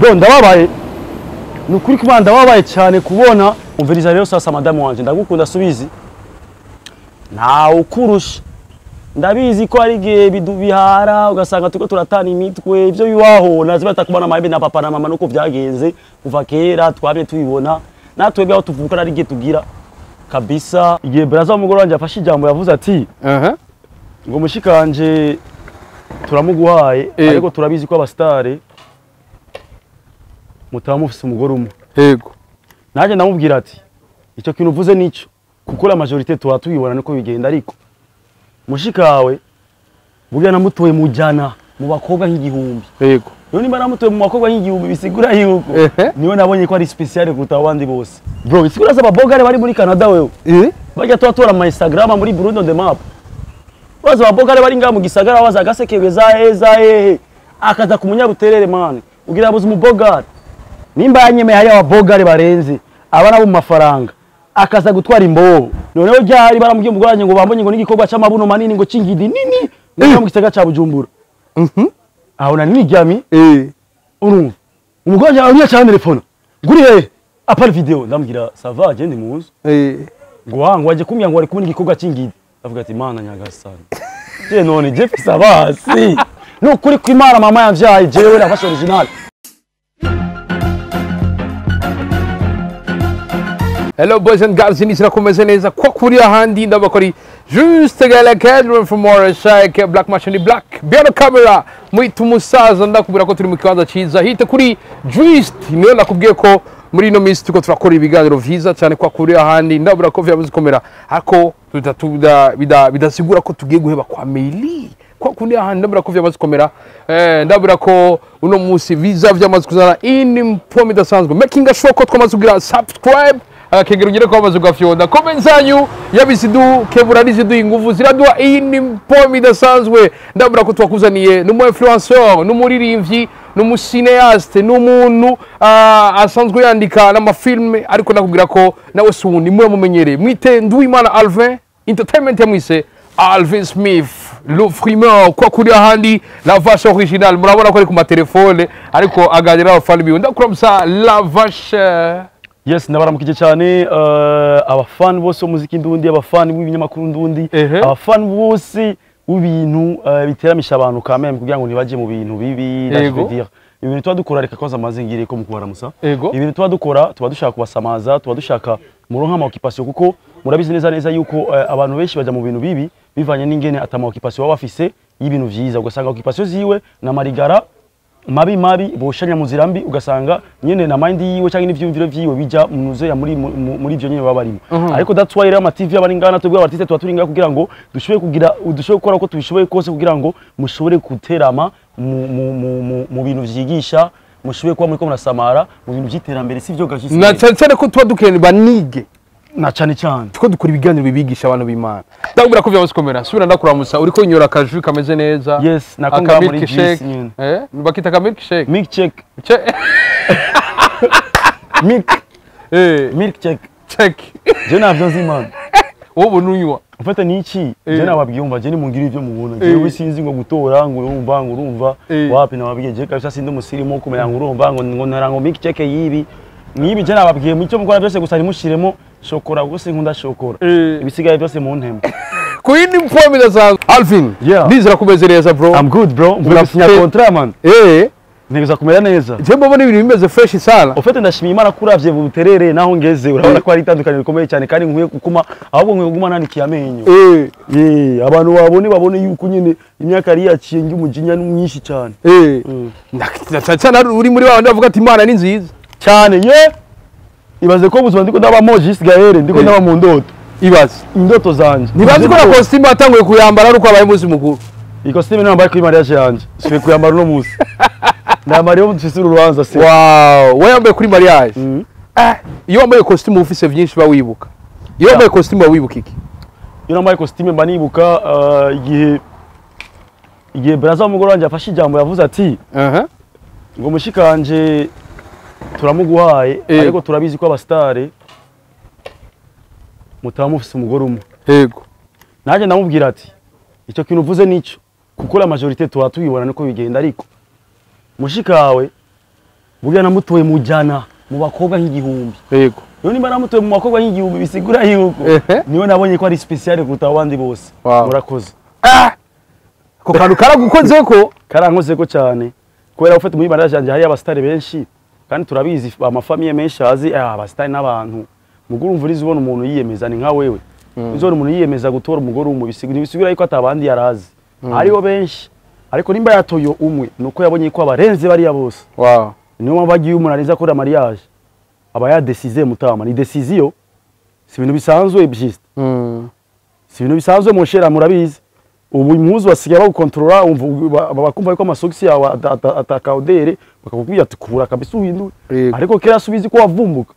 Bro, ndababaye. Ni ukuri kuba ndababaye cyane kubona umviriza. Rero sasa, madamu wanje, ndagukunda, subizi ntawe ukurusha. Ndabizi ko ari igihe bihara ugasanga turiko turatana imitwe, ivyo bibaho, nazi batakubona amahembe na papa na mama, nuko vyagenze kuva kera, twamye tubibona natwebwe aho tuvuka. Ari igihe tugira kabisa. Igihe braza w'umugore wanje afashe ijambo, yavuze ati ngo mushikanje turamuguhaye, ariko turabizi ko abasitare mutaba mufise umugore umwe. Nanjye ndamubwira ati icyo kintu uvuze nico, kuko la majorité tuba tubibona niko bigenda, ariko mushikawe burya namutoye mujana mu bakobwa nk'igihumbi. Rero nimba namutoye mu bakobwa nk'igihumbi, bisigura yuko niwe nabonye ko ari spécial kuruta abandi bose, bro. Bisigura za ababogare bari muri Canada, wewe bajya tuba tora ama Instagram muri Burundi on the map, baza ababogare bari ngaha mu gisagara, baza agasekewe za he za hehe, akaza ku munyabuterere, man, ugira abuze umubogare. Nimba yanyemeye hari ababogare barenze abana bo mu mafaranga, akaza gutwara imbobo. Noneho ryari baramubwiye umugore wanjye ngo bambonye ngo n'igikorwa c'amabuno manini, ngo c'ingidi nini, ngo mu gisagara ca Bujumbura. Aho nari niryamye, urumva umugore wanjye ariya cyane telefone nguri hehe, appel vidéo. Ndamubwira: "Ça va, je ndi mu nzu." Ngo wa ngo waje kumbwira ngo wari kubona igikorwa c'ingidi. Ndavuga ati: "Mana nyagasani, je none je mfise abasi?" Ni ukuri kw'Imana, mama yamvyaye, jewe nafashe original. Hello boys and girls, ni sirakomeze neza kwa kuri ahandi. Ndabakori juste gala cadre from Morishike Black Machine Black behind the camera, mwita umusaza. Ndakubwira ko turi mu kibanza ciza hite kuri Just. Niyo nakubwiye ko muri ino minsi turiko turakora ibiganiro vyiza cyane kwa kuri ahandi. Ndabura ko vyabuze komera, ariko bidasigura ko tugiye guheba kwa Meili kwa kundi ahandi. Ndabura ko vyamaze komera, ndabura ko uno munsi biza vyamaze kuzana indi mpome idasanzwe, making sure ko twamaze kugira subscribe, agakengero ugere ko bamaze kugafyonda, comment zanyu yabisidu kebura niziduha inguvu, ziraduha iyindi mpome idasanzwe. Ndabura ko twakuzaniye n'umu influenceur, n'umuririmbyi, n'umu cinéaste, n'umuntu asanzwe yandika n'amafilme, ariko nakubwira ko nawe si uwundi muramumenyereye, mwite Nduwimana Alvin Entertainment, yamwise Alvin Smith le frimeur kwa kuri ahandi, la vache originale. Murabona ko ari ku matelefone, ariko aganira n'abafana biwe. Ndakuramusa la vache. Yes, ndabaramukije cyane abafani bose b'umuziki ndundi, abafani b'ibinyamakuru ndundi, abafani bose b'ibintu biteramisha abantu kameme kugira ngo ntibaje mu bintu bibi. Là, je veux dire, ibintu tuba dukora, reka koza amazingire ko mu kubaramusa. Ibintu tuba dukora, tuba dushaka kubasamaza, tuba dushaka muronka ama occupation, kuko murabizi neza neza yuko abantu benshi baja mu bintu bibi bivanye n'ingene atama occupation baba bafise y'ibintu vyiza. Ugasanga occupation ziwe na marigara mabi mabi, boshanya mu nzira mbi, ugasanga nyene na mind yiwe cyangwa n'ivyumviro vyiwe bija munuze ya muri muri ivyo nyene baba barimo. Ariko that's why rero ama TV aba ari ngana, twebwe artiste tuba turi ngaha kugira ngo dushobore kugira, dushobore gukora uko tubishoboye kose kugira ngo mushobore guterama mu bintu vyigisha, mushobore kuba muriko murasamara mu bintu vy'iterambere, sivyo gashisi? Na cyane cyane ko tuba dukeneye banige. Na cyane cyane. Tuko dukora ibiganiro bibigisha abantu b'Imana. Ndakubwira ko vyamaze komera. Subira ndakuramusa, uriko unyora akajwi kameze neza. Yes, nako Aka ngaha muri milkshake. juice nyene. Bakita ka milkshake. Milk check. Milk. Milk check. Check. Je navyo nzi, man. Wowe ubona unywa. Ufata niki? Je nababwiye, umva, je nimungire ivyo mubona. Jewe sinzi ngo gutora ngo urumva ngo urumva. Wapi, nababwiye je kabisa sindi umusirimu kumenya ngo urumva ngo ntara ngo milk check yibi nibi. Je nababwiye mucyo mukora byose, gusa ntimushiremo shokora, kuko sinkunda shokora. Ibisigaye byose mu ntemo. Ku yindi mpome idasanzwe, Alvin. Yeah. Ndizera ko umeze neza, bro. I'm good, bro. Mvuye gusinya contrat, man. Ntegereza kumera neza. Je mbona ibintu bimeze fresh sana. Ufite, ndashimira Imana ko uravye buterere naho ngeze, urabona ko hari itandukaniro rikomeye cyane, kandi nkwiye kuguma, ahubwo nkwiye kuguma nanikiye amenyo. Ye, abantu babone yuko nyine imyaka yari yaciye ngi umujinya ni mwinshi cyane. Na cyane cyane uri muri wa bandi bavuga ati Imana ni nziza. Cyane ye, ibaze ko ubuzima ndiko ndabamo Gaël, ndiko ndaba mu ndoto. Ibaze. Indoto zanje. Ntibazi ko na costume yatanguye kuyambara ari uko abaye umunsi mukuru. Iyi costume nambaye kuri mariage yanje, subiye kuyambara uno munsi, ndambara iyo dufise urubanza se. Wow, we yambaye kuri mariage. Iyo wambaye costume ufise vyinshi ba wibuka. Iyo wambaye costume ba wibuka iki? Iyo nambaye costume mba nibuka igihe braza w'umugore wanje afashe ijambo, yavuze ati ngo mushikanje turamuguhaye, ariko turabizi ko abasitare mutaba mufise umugore umwe. Nanjye ndamubwira ati icyo kintu uvuze nico, kuko la majorité tuba tubibona niko bigenda, ariko mushikawe Burya namutoye mu jana mu bakobwa nk'igihumbi. Yego. Rero nimba namutoye mu bakobwa nk'igihumbi, bisigura yuko niwe nabonye ko ari spécial kuruta abandi bose. Murakoze. Ah, ko kantu karagukoze ko? Karankozeko cyane, kubera ufite muri mariage yanjye hari abasitari benshi, kandi turabizi amafamille menshi azi abasitari n'abantu. Muguru umva urizi, ubona umuntu yiyemeza, ni nka wewe uzobona umuntu yiyemeza gutora umugore umwe, ntibisigura yuko atabandi yarazi, hariho benshi, ariko nimba yatoye umwe nuko yabonye ko abarenze bariya bose. Niyo mpamvu agiye, umuntu ariza akora mariage aba yadesize, mutama, ni décision, si ibintu bisanzwe juste. Si ibintu bisanzwe, mushera, murabizi ubu impuzu basigaye bagukontorora, umva bakumva yuko amasogisi yawe atakaodere, bakakubwira ati kura kabisa uhindure. Ariko kera subizi ko wavumbuka,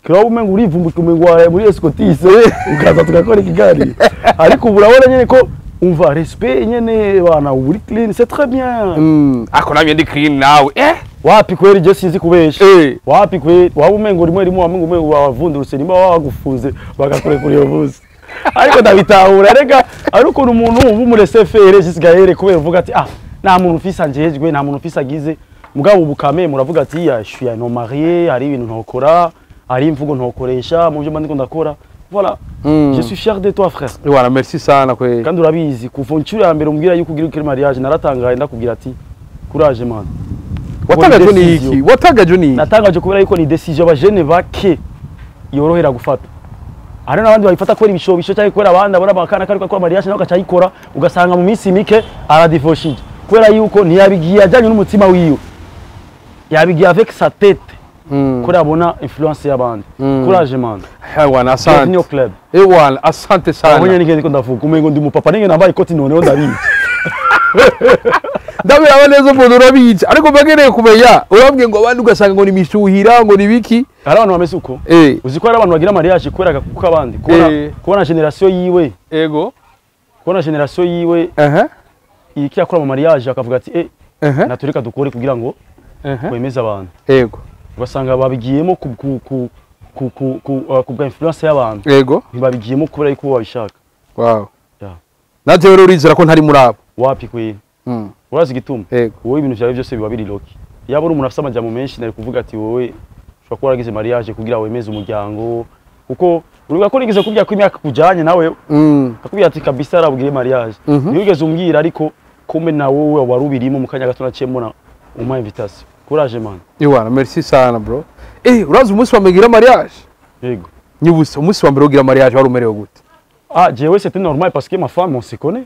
kera waba umenga urivumbuka, umenga waraye muri escotise, ukaza tugakora ikiganiro. Ariko ubu urabona nyene ko umva respect nyene bana, uri clean, c'est très bien. Ako namye ndi clean nawe. Wapi kweri, je sinzi kubesha. Wapi kweri, waba umenga rimwe rimwe wamenga umenga wavundurutse, nimba wagufunze bakakurekura iyo munsi. Ariko ndabitahura rega, ari ukuntu umuntu uba umurese fere jisigaye, kubera uvuga ati ah, nta muntu ufise anjejwe, nta muntu ufise agize. Mugabo ubu kame muravuga ati ya, je suis un homme marié, hari ibintu ntokora, hari imvugo ntokoresha mu byo mba ndiko ndakora. Voilà. Je suis fier de toi, frère. Bwana, merci sana kwe. Kandi urabizi, kuva inshuro ya mbere umbwira yuko ugira ukiri mariage, naratangaye, ndakubwira ati courage, man. Watangajwe ni Décision. iki? Watangajwe ni iki? Natangaje kubera yuko ni décision abajene bake yorohera gufata. Hari n'abandi babifata kubera ibishobisho, cyangwa kubera abandi abona bakana kariko akora mariage nawe agaca ayikora, ugasanga mu minsi mike aradivoshije, kubera yuko ntiyabigiye ajyanye n'umutima wiwe, yabigiye avec sa tête, kubera abona influence y'abandi. Courage, man. Bwana, asante. Bienvenue au club. Bwana, asante Abonye sana. nige ndiko ndavuga umengo ndi umupapa, ninge nambaye ikoti, noneho ndabizi. Ndabiraba neza umuntu urabizi, ariko mbagereye kumenya urabwiye ngo abandi ugasanga ngo ni mishuhira, ngo ni biki. Hari abantu bameze uko. Uzi ko hari abantu bagira mariage kubera kuko abandi kubona, kubona génération yiwe, kubona génération yiwe iriko irakora mu mariage, akavuga ati eh, natureka dukore kugira ngo twemeze abantu. Ugasanga babigiyemo ku bwa influence y'abantu, ntibabigiyemo kubera yuko bo babishaka. Yeah. Naje rero urizera ko ntari muri abo? Wapi kweri. Urazi igituma? Ego. Wowe ibintu vyawe byose biba biri loki. Yaba uri umuntu afise amajambo menshi, nari kuvuga ati wowe ushobora kuba waragize mariage kugira wemeze umuryango, kuko uribuka ko nigeze kubwira ko imyaka kujanye nawe, akubwira ati kabisa arabwire mariage. Ntiwigeze umbwira, ariko kumbe na wowe wari ubirimo. Mu kanya gato naciye mbona umpa invitation. Courage, man. Iwana, merci sana, bro. Urazi umunsi wa mbere ugira mariage? Yego. Nyibutse umunsi wa mbere ugira mariage, wari umerewe gute? Ah, jewe c'était normal parce que ma femme, on se connaît.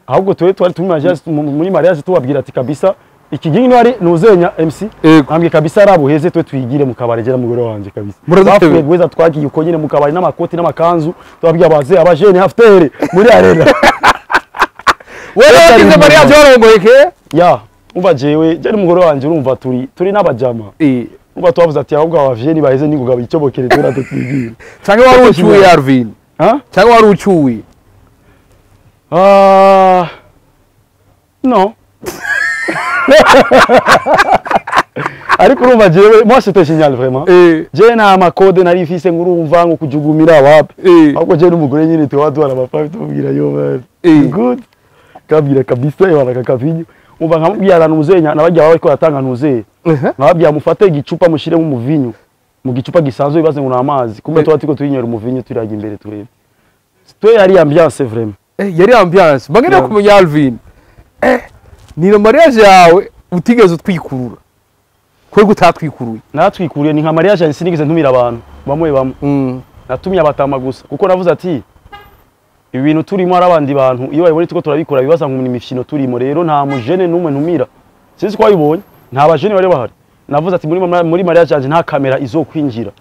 Ahubwo tuwe twari turi muri mariage, tubabwira ati kabisa ikigingi ntwari nuzenya MC. Ambwiye kabisa arabuheze, twe twigire mu kabari gera mugore wanje kabisa. Muradutebe. Bafuye guheza, twagiye uko nyine mu kabari n'amakoti n'amakanzu, tubabwiye abaze abajene haftere muri arena. Wewe wagize mariage warongoye ke? Ya, umva jewe je n'umugore wanje, urumva turi n'abajama. Umva twavuze ati ahubwo abavyeyi baheze ningoga bicobokere twe natwe twigire. Canke wari ucuye, Alvin? Ha? Canke wari ucuye? Ah, non. Ariko urumva jewe, moi c'était génial vraiment. Jewe nta makode nari mfise ngo urumva ngo kujugumira, wapi. Ahubwo jewe n'umugore nyine tuba duhara amafaranga, tumubwira yo man. Good. Kabwira kabisa yabana kakavinyo. Umva nkamubwira ahantu muzenya nabajya baba bariko baratanga ntuzeye. Nkababwira mufate igicupa mushiremo umuvinyu. Mu gicupa gisanzwe bibaze ngo ni amazi. Kumbe tuba turiko twinywera umuvinyu, turajya imbere turebe. Twe yari ambiance vraiment. Yari ambiance. Mbangene kumenya, Alvin. Ni na mariage yawe utigeze utwikurura. Kwego utatwikuruye? Natwikuriye, ni nka mariage yanjye, sinigeze ntumira abantu bamwe bamwe. Natumye abatama gusa, kuko navuze ati ibi bintu turimo ari abandi bantu iyo babibonye turiko turabikora bibaza ngo ni imikino turimo. Rero nta mujene n'umwe ntumira, sinzi ko wabibonye, nta bajene bari bahari. Navuze ati muri mariage yanjye nta kamera izokwinjira,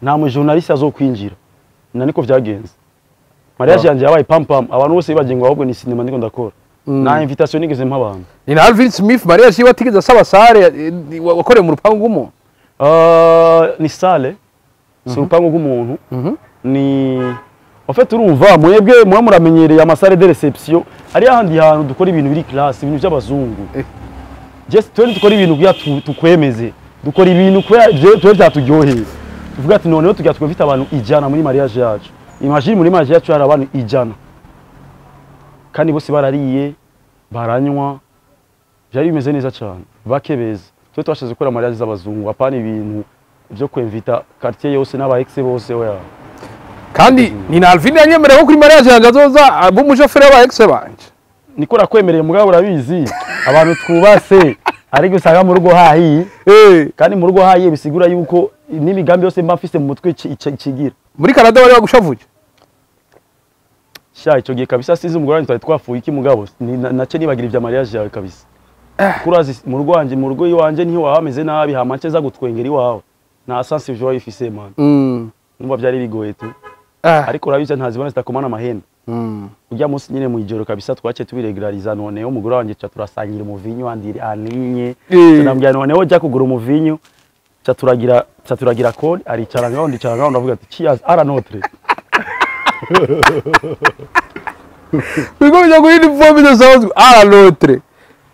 nta mujournaliste azokwinjira, na niko vyagenze. Mariage yanjye yabaye pam pam, abantu bose bibagiye ngo ahubwo ni cinéma ndiko ndakora. Nta invitation nigeze mpa abantu. Ni na Alvin Smith mariage yiwe atigeze asaba salle, wakoreye mu rupangu rw'umuntu? Ni salle, si urupangu rw'umuntu. Ni en fait urumva mwebwe muba muramenyereye amasalle de réception, ari ahandi hantu dukora ibintu biri classe, ibintu by'abazungu. Just twe dukora ibintu kugira tukwemeze, dukora ibintu kubera twe byaturyoheye, tuvuga ati noneho tugira twumvite abantu 100 muri mariage yacu. Imagine, muri mariage yacu hari abantu 100 kandi bose barariye baranywa, byari bimeze neza cyane, bake beza. Twe twashatse gukora mariage z'abazungu, apana ibintu byo kwemvita quartier yose n'aba ex bose, oya. Kandi ni na Alvin yanyemereye ko kuri mariage yanjye azoza abo umushoferi w'aba ex banje. Niko nakwemereye, mugabo urabizi abantu twubase ariko usanga mu rugo hahiye. Kandi mu rugo hahiye bisigura yuko n'imigambi yose mba mfise mu mutwe ikigira. Muri Canada bari bagushavuje? Sha, ico gihe kabisa sinzi umugore wanjye twari twafuye iki, mugabo nace nibagira ivya mariage yawe kabisa. Kurazi mu rugo wanje, mu rugo iwanje niho waba hameze nabi, hama nce za gutwengera iwawe, nta sens ivyo wabifise, man. Numva byari bigoye tu. Ariko urabizi ntazibona zitakomana amahembe. Ujya munsi nyine mu ijoro kabisa twace tubiregulariza, noneho umugore wanje ca turasangira umuvinyu andiri aninye. Ndamubwira noneho jya kugura umuvinyu, ca turagira call, aricara ngaho, ndicara ngaho, ndavuga ati: "Cheers à la nôtre." Biriko bijya kuri niveau bidasanzwe, à la nôtre.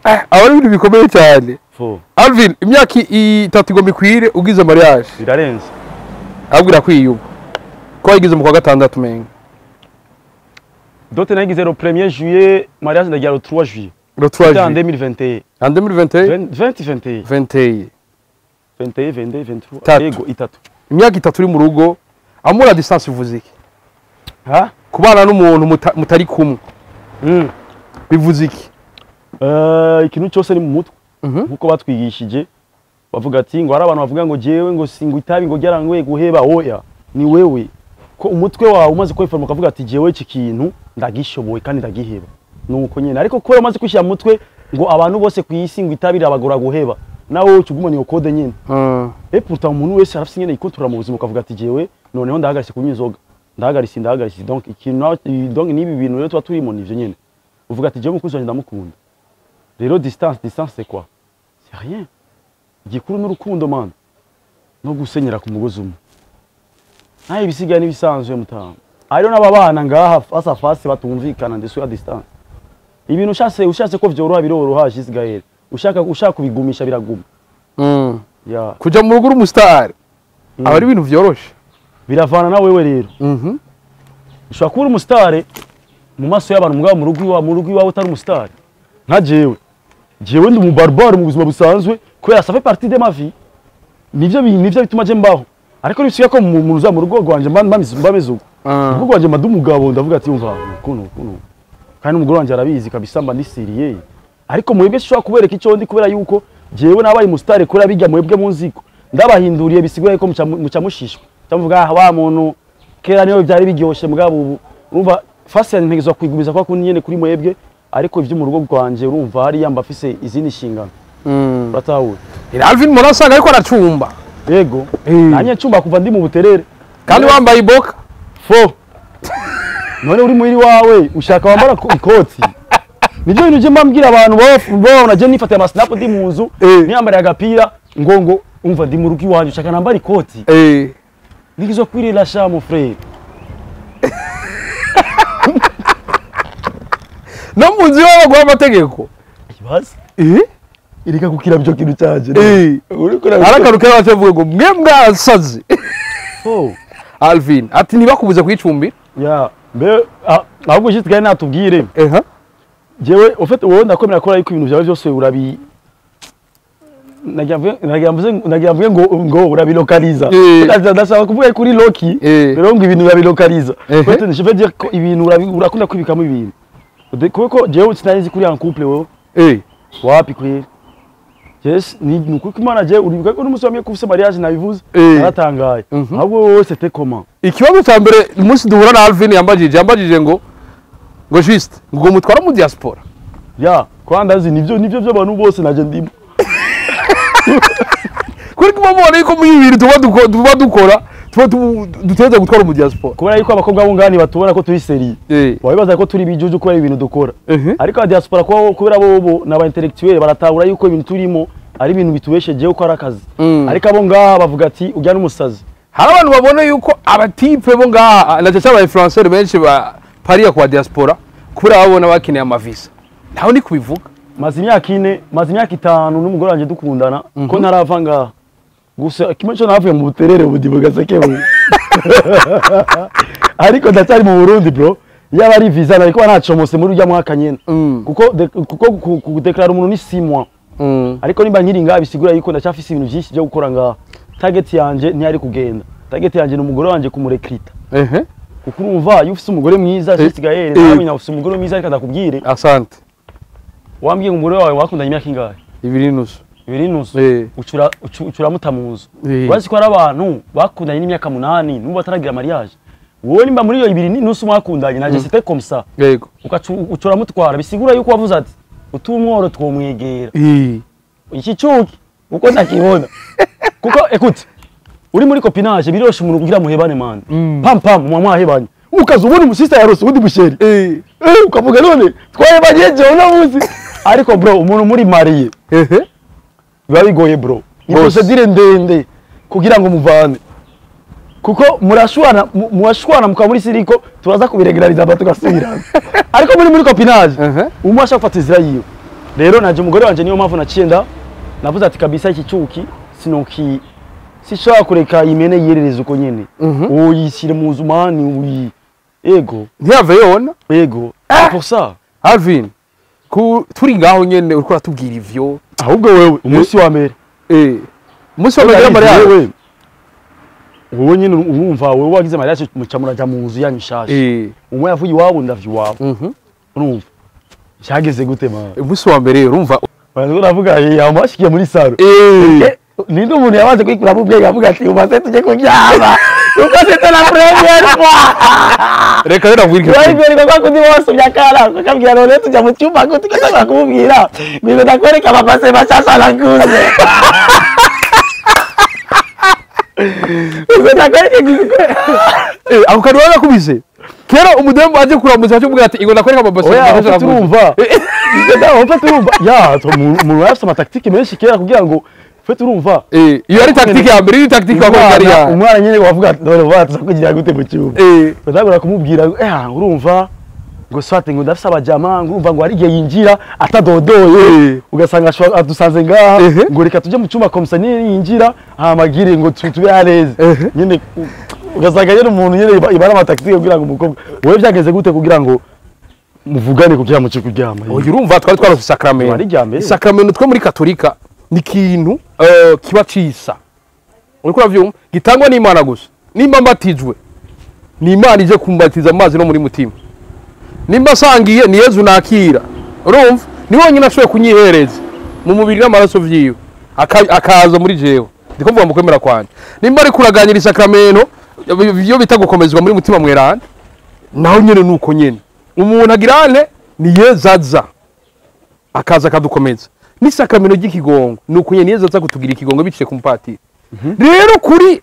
Aba ari ibintu bikomeye cyane. Fo. Alvin, imyaka 3 igomba ikwire ugize mariage. Birarenze. Abwira kwiyuba ko wayigize mu kwa gatandatu menga. Dot nayigize le 1er juillet, mariage ndagira le 3 juillet. Le 3 C'était en juillet. 2021. En 2021. 2021. 21. 21, 22, 23. Tatu. Yego, 3. Imyaka 3 uri mu rugo, amour à distance bivuze iki? Ha. Kubana n'umuntu mutari kumwe bivuze iki? Ikintu cyose ni mu mutwe. Nkuko batwigishije bavuga ati ngo hari abantu bavuga ngo jewe ngo singo itabi ngo ryarangoye guheba, oya, ni wewe ko umutwe wawe umaze kwiforma ukavuga ati jewe iki kintu ndagishoboye kandi ndagiheba, nuko nyene. Ariko kubera umaze kwishyira mu mutwe ngo abantu bose ku isi ngo itabi rirabagora guheba, nawe uca ugumana iyo code nyene. Et pourtant umuntu wese arafise ingene yikontorora mu buzima, ukavuga ati jewe noneho ndahagaritse kunywa inzoga, ndahagaritse, ndahagaritse. Donc ikintu donc n'ibi bintu rero tuba turimo nivyo nyene, uvuga ati jewe umukunzi wanje ndamukunda. Rero distance, distance c'est quoi? C'est rien. Igikuru n'urukundo, man, no gusenyera ku mugozi umwe, naho ibisigaye n'ibisanzwe mutama. Hariho n'ababana ngaha face à face batumvikana ndetse à distance. Ibintu ushatse ko vyoroha biroroha, Gisgael, ushaka kubigumisha biraguma. Ya. Kuja mu rugo uri umusitari aba ari ibintu vyoroshe. Biravana na wewe rero. Ushobora kuba uri umusitari mu maso y'abantu, mugabo mu rugo iwawe utari umusitari. Nka jewe ndi umubarbare mu buzima busanzwe kubera ça fait partie de ma vie, nivyo bituma je mbaho. Ariko nibisiga ko mu rugo rwanje mba meze uko. Mu rugo rwanje mba ndi umugabo, ndavuga ati umva kuno kuno, kandi umugore wanje arabizi kabisa, mba ndisiriye. Ariko mwebwe sishobora kubereka icyo ndi kubera yuko jewe nabaye umusitari kubera bijya mwebwe mu nziko ndabahinduriye, bisigaye ko muca mushishwa cyamuvuga ah wa muntu kera niyo byari biryoshe. Mugabo ubu urumva face yanjye ntegezwa kwigumiza kwa kundi nyene kuri mwebwe, ariko ivyo mu rugo rwanje urumva hariya mba mfise izindi nshingano. Uratahura? Alvin murasanga ariko aracumba. Yego. Nanjye ncumba kuva ndi mu buterere. Kandi wambaye iboka. Fo, none uri muhiri wawe ushaka wambara ikoti? Nivyo bintu je mbambwira abantu baba babona je nifatiye ama snap ndi mu nzu niyambariye agapira, ngo umva ndi mu rugo iwanje ushaka nambara ikoti? Nigizwa kwirira sha, mon frère. No mu nzu iwawe baguha amategeko? Ibaze. Ireka kukira byo kintu canje. Uriko Hari akantu kera bacavuga ngo mwe mwasaze. Fo. Alvin ati ntibakubuze kuyicumbira. Ya, mbe ahubwo jitgaye natubwire. Jewe au fait wowe ndakomera ko ariko ibintu byawe byose urabi nagira mvuge ngo urabilokaliza. Ndashaka kuvuga kuri Loki. Rero ngo ibintu urabilokaliza. Peut-être je veux dire ko ibintu urakunda kwibikamo ibintu. Kuko jewe sinari kuri en couple wowe. Wapi kweli? Yes, ni nukuri ko Imana je uribuka ko n'umunsi wamye kufise mariage nabivuze, naratangaye. Ahubwo wowe c'était comment? Ikibazo cya mbere umunsi duhura na Alvin yambajije ngo juste ngo mutwara mu diaspora. Ya, kwa ndazi nivyo by'abantu bose naje ndimo. Kuri kuma mubona yuko muri ibi bintu tuba dukora tuba dutegereza gutwara mu diaspora. Kubera yuko abakobwa bungani batubona ko turi sérieux. Wabibaza ko turi bijuju kubera ibintu dukora. Ariko aba diaspora kuba kubera bo n'aba intellectuel baratahura yuko ibintu turimo ari ibintu bitubeshejeho, ko ari akazi. Ariko abo ngaha bavuga ati ujya n'umusazi. Hari abantu babona yuko abatipe bo ngaha na cyane aba influenceur benshi ba pariya kwa diaspora kubera babona bakeneye amavisa, ntawe ni kubivuga. Maze imyaka 4, maze imyaka 5 n'umugore wanjye dukundana ko ntarava ngaha. Gusa kimwe cyo navuye mu buterere ubu gaseke. Ariko ndacyari mu Burundi, bro. Yaba ari visa nariko nacomose muri ujya mwaka nyene. Kuko kudeklara umuntu ni 6 mois. Ariko nimba nkiri ngaha, bisigura yuko ndacyafise ibintu byinshi byo gukora ngaha. Target yanje ntiyari kugenda, target yanje ni umugore wanje, kumurekrita. Kuko urumva, iyo ufise umugore mwiza, Jessica Gael, nawe nyina ufise umugore mwiza, ariko ndakubwire. Asante. Wambwiye ngo umugore wawe wakundanye imyaka ingahe? 2.5. 2.5. Eh. Ucura ucuramuta mu nzu. Eh. Urazi ko hari abantu bakundanye n'imyaka 8 n'ubu bataragira mariage. Wowe nimba muri iyo 2.5 mwakundanye na c'était comme ça, ucuramutwara, bisigura yuko wavuze ati utumworo twomwegera. Iki cuki uko ndakibona, kuko écoute, uri muri copinage, biroshe umuntu kugira muhebane, man. Pam pam, mwa mwahebanye, ukaza ubona umusista yarose ubundi busheri. Eh, ukavuga none twahebanye ejo uno munsi. Ariko bro, umuntu muri marié biba bigoye, bro, ni Boss. procédure ndende kugira ngo muvane, kuko murashwana, murashwana mukaba muri siriko, turaza kubiregulariza aba tugasubirana. Ariko muri copinage, umwe ashaka gufata inzira yiwe. Rero naje umugore wanje, niyo mpamvu naciye nda navuze ati kabisa iki cuki sinoki, sishobora kureka imene yirereza uko nyene. Uyishyire mu nzu, man, uyi ego. Ntiyave yona. Ego, pour ça. Alvin, ku turi ngaho nyene uriko uratubwira ivyo. Ahubwo wewe, umunsi wa mbere. Umunsi wa mbere mariage. Wewe nyine urumva, wewe wagize mariage, muca muraja mu nzu yanyu nshasha. Umwe yavuye iwabo, ndavye iwabo. Urumva cyageze gute, man? Umunsi wa mbere urumva. Baraza uravuga yamashikiye muri salon. Ninde umuntu yabanze kwikuramo ubwenge avuga ati umaze tujye kuryama, kuko c'était la première fois? Reka rero nakubwire ikintu. Bari bari kwa kundi bose akara akabwira none tujya mu cyumba ngo tugatanga kumubwira ngo ndakwereka amabase mashasha naguze, ngo ndakwereke. Ako kantu warakubise kera, umudemu aje kuramutsa aje kumubwira ati ingo ndakwereka amabase. Oya, mashasha en fait, naguze. Urumva, en fait urumva ya umuntu yafite amatactique menshi kera kugira ngo, en fait urumva. Iyo ari tactique ya mbere, iyo tactique wakora yari umwana ya umwana nyine wavuga ati none vuba tuza gute mu cyumba? Batangura kumubwira urumva ngo swate ngo ndafise abajama, ngo urumva ngo hari igihe yinjira atadodoye, ugasanga adusanze ngaha, ngo reka tujye mu cyumba comme ça niyo yinjira hamagire ngo tube à l'aise. Nyine ugasanga nyine umuntu nyine ibara amatactique kugira ngo umukobwa. Wowe byageze gute kugira ngo muvugane kugira muce kuryama? Oya, urumva twari twarose isakramento. Wari irya mbere. Isakramento two muri Katolika ni ikintu kiba cisa, uriko uravyumva, gitangwa n'Imana gusa. Nimba mbatijwe, ni Imana ije kumbatiza amazi no muri mutima. Nimba asangiye, ni Yezu nakira, urumva ni wonyine ashoboye kunyihereza mu mubiri n'amaraso vyiwe, akaza muri jewe. Ndiko mvuga mu kwemera kwanje. Nimba ari kuraganira isakramento iyo bita gukomezwa muri mutima mweranda, naho nyene nuko nyene umuntu agirane ni Yezu aza akaza akadukomeza. N'isakramento ry'ikigongo nuko nyene Yezu aza kutugira ikigongo biciye ku mupatiri. Rero kuri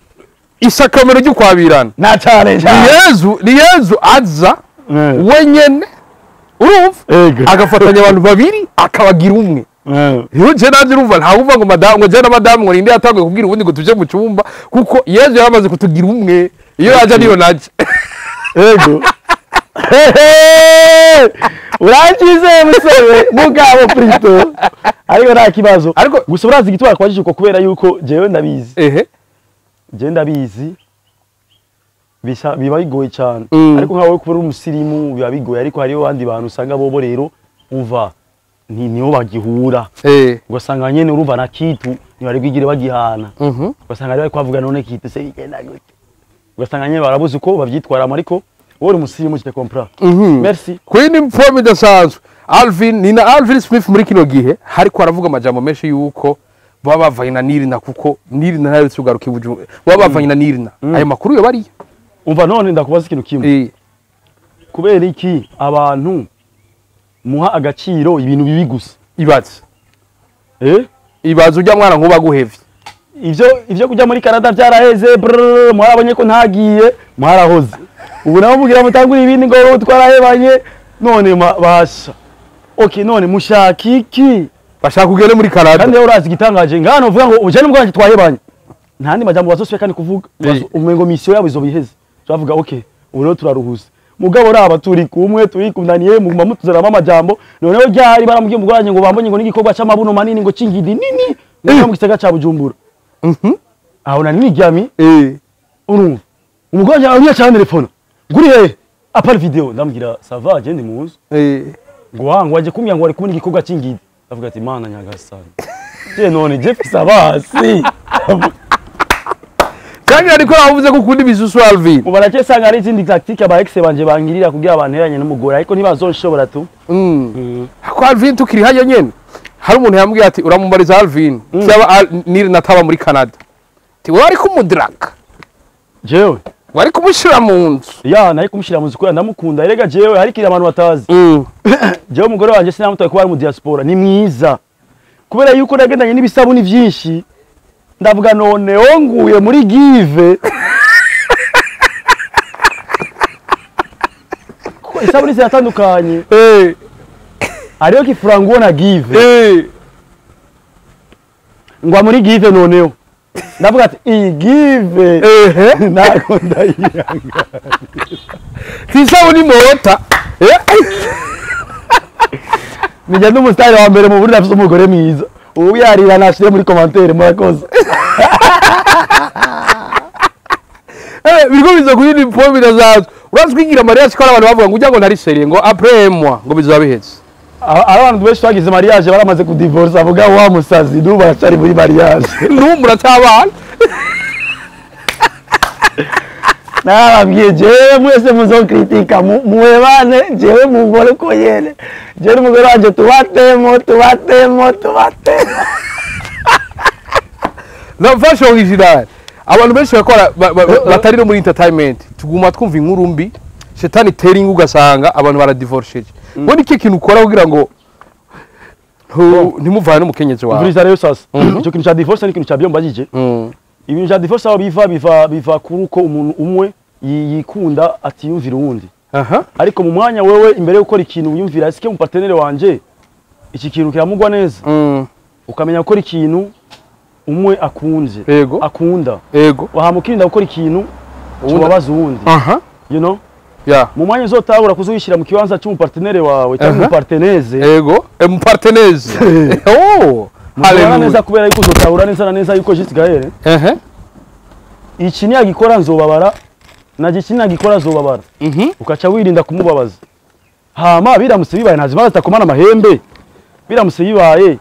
isakramento ry'ukwabirana, na cyane ni cyane Yezu, ni Yezu aza wenyene, urumva, agafatanya abantu babiri akabagira umwe. Rero je nanje urumva ntawe uvuga ngo madamu, ngo je na madamu, ngo ninde yatanguye kubwira ubundi ngo tuje mu cyumba, kuko Yezu yaramaze kutugira umwe. Iyo yaje niyo naje. Ego, urangize musore mugabo plutôt, ariko nta kibazo. Ariko gusa urazi igitwara kwajije uko, kubera yuko jewe ndabizi. Jewe ndabizi, bisa biba bigoye cyane. Ariko nkawe kuba uri umusirimu biba bigoye, ariko hariho abandi bantu usanga bobo rero umva ni niho bagihura, ugasanga nyene urumva na kitu ntibari bwigire bagihana. Ugasanga bari kwavuga none kitu se bigenda gute? Ugasanga nyene barabuze uko bavyitwaramo, ariko wowe uri umusirimu, je comprends. Merci. Kuri ni forme idasanzwe Alvin, ni na Alvin Smith muri kino gihe hariko aravuga amajambo menshi yuko baba bavanye na Nirina, kuko Nirina ntaherutse kugaruka i Bujumbura, baba bavanye na Nirina. Ayo makuru yo bariyo? Umva, none ndakubaza ikintu kimwe. Kubera iki abantu muha agaciro ibintu bibi gusa? Ibaze. Eh. Ibaze ujya mwana nkuba guhevye. Ivyo kujya muri Canada byaraheze, brrr, mwarabonye ko ntagiye, mwarahoze. Ubu nabo mugira mutangura ibindi ngo twarahebanye. None basha, okay, none mushaka iki? Bashaka kugenda muri Canada. Kandi rero urazi igitangaje ngano uvuga ngo uje n'ubwo twahebanye, nta andi majambo bazosubira kandi kuvuga. Umengo mission yabo izoba iheze, turavuga okay, ubu rero turaruhuze. Mugabo raba turi kumwe, turikundaniye, muguma mutuzanamo amajambo. Noneho ryari baramubwiye umugore ngo bambonye ngo n'igikorwa c'amabuno manini ngo c'ingidi nini ngo mu gisagara ca Bujumbura. Aho nari niryamye. Urumva umugore wanjye ariya cyane telefone nguri hehe, appel vidéo, ndamubwira ça va, je ndi mu nzu. Ngo wa ngo waje kumbwira ngo wari kumwe n'igikorwa c'ingidi. Avuga ati Mana nyagasani, je none je mfise abasi. Kandi ariko avuze ko ukunda ibisusu Alvin. Ubu barakesanga ari izindi tactique aba ex banje bangirira kugira abanteranye n'umugore, ariko ntibazonshobora tu. Ko Alvin tukiri hajya nyene, hari umuntu yambwiye ati uramubariza Alvin cyaba niri nataba muri Canada, ti wari kumudraka. Jewe wari kumushira mu nzu. Ya nari kumushira mu nzu kubera ndamukunda. Erega jewe hari kiri abantu batazi. Jewe umugore wanje sinamutaye kuba ari mu diaspora, ni mwiza kubera yuko nagendanye n'ibisabuni vyinshi. Ndavuga none onguye muri give. Kuko isabuni ziratandukanye. Hariyo kifuranguo na give. Ngwa muri give noneho. Ndavuga ati iyi give nako ndayiyanga. Tisabuni mota. Nijya n'umusitari wa mbere mu Burundi afise umugore mwiza. Ubu yarira nashire muri commentaire murakoze. Biriko biza kuri ni point bidazazo. Urazwigira mariage ko abantu bavuga ngo ujya ngo ntari serie ngo après moi ngo bizaba biheze. Abantu benshi twagize mariage baramaze kudivorce, avuga wa musazi n'ubu baracari muri mariage. N'ubu muratabana. Nababwiye jewe mwese muzokritika muwebane, jewe mugore uko nyene. Jewe n'umugore wanje tubatemo tubatemo tubatemo. La vache originale. Abantu benshi bakora batari no muri entertainment tuguma twumva inkuru mbi, shetani teringa ugasanga abantu baradivorceje. Ngo niki kintu ukora kugira ngo ntimuvane n'umukenyezi wawe? Umviriza rero sasa, icyo kintu cha divorce ni ikintu cha byombagije. Ibintu bya divorce aho biva kuri uko umuntu umwe yikunda atiyumvira uwundi. Ariko mu mwanya wewe imbere yo gukora ikintu wiyumvira eske mu partenaire wanje iki kintu kiramugwa neza. Ukamenya gukora ikintu umwe akunze, akunda. Yego. Wahamukirinda gukora ikintu ubabaza uwundi. You know? Yeah. Mu mwanya uzotahura kuzuyishira mu kibanza cy'umupartenere wawe cyangwa umuparteneze. Yego, umuparteneze. Oh. Haleluya neza kubera yuko uzotahura neza na neza yuko Juste Gaël. Iki ni agikora nzobabara na iki ni agikora zobabara. Ukaca wirinda kumubabaza. Hama biramutse bibaye ntazimara zitakomana amahembe. Biramutse bibaye